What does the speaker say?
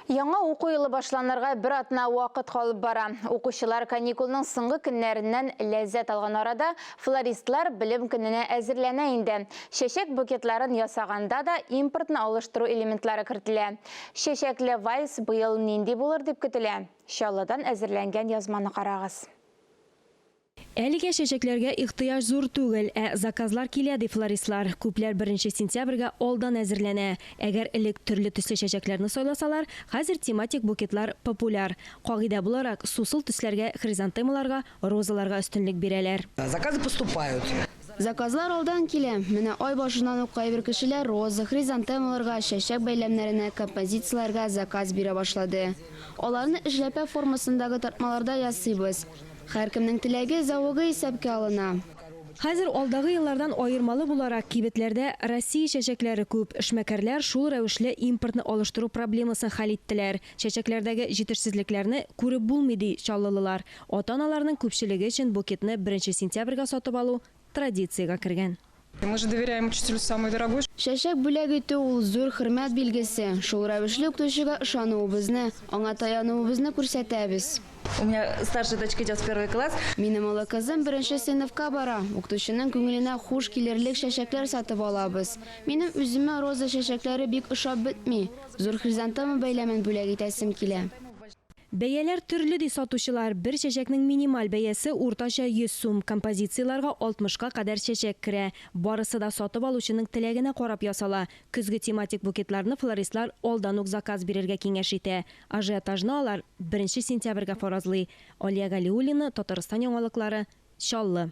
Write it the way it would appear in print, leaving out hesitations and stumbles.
Яңа уку елы башланырга бер атна вакыт калып бара. Укучылар каникулның соңгы көннәреннән ләззәт алган арада, флористлар белем көненә әзерләнә инде. Чәчәк букетларын ясаганда да импортны алыштыру элементлары кертелә. Чәчәкле вальс быел нинди булыр дип көтелә? Чаллыдан әзерләнгән язманы карагыз. Әлегә чәчәкләргә ихтыяҗ зур түгел, ә заказлар килә, ди флористлар. Күпләр беренче сентябрьгә алдан әзерләнә. Әгәр элек төрле төсле чәчәкләрне сайласалар, хәзер тематик букетлар популяр. Кагыйдә буларак, сусыл төсләргә, хризантемаларга, розаларга өстенлек бирәләр. Заказы поступают. Заказлар алдан килә. Менә ай башыннан ук кайбер кешеләр роза, хризантемаларга, чәчәк бәйләмнәренә, композицияләргә заказ бирә башлады. Аларны эшләпә формасындагы тартмаларда ясыйбыз. Һәркемнең теләге, зәвыгы исәпкә алына. Хәзер алдагы еллардан аермалы буларак, кибетләрдә Россия чәчәкләре күп. Эшмәкәрләр шул рәвешле импортны алыштыру проблемасын хәл иттеләр. Чәчәкләрдәге җитешсезлекләрне күреп булмый, ди чаллылылар. Ата-аналарның күпчелеге өчен букетны беренче сентябрьгә сатып алу традициягә кергән. Мы же доверяем учителю самое дорогое. Чәчәк бүләк итү ул зур хөрмәт билгесе. Шул рәвешле укытучыга ышануыбызны, аңа таянуыбызны күрсәтәбез. У меня старшая дочка идет в первый класс. Минем олы кызым беренче сыйныфка бара. Укытучының күңеленә хуш килерлек чәчәкләр сатып алабыз. Минем үземә роза чәчәкләре бик ошап бетми. Зур хризантема бәйләмен бүләк итәсем килә. Бәяләр төрле, ди сатучылар. Бер чәчәкнең минималь бәясе уртача 100 сум, композицияләргә алтмышка кадәр чәчәк керә. Барысы да сатып алучының теләгенә карап ясала. Көзге тематик букетларны флористлар алдан ук заказ бирергә киңәш итә. Ажиотажны алар беренче сентябрьгә фаразлый. Алия Галиуллина, Татарстан яңалыклары, Чаллы.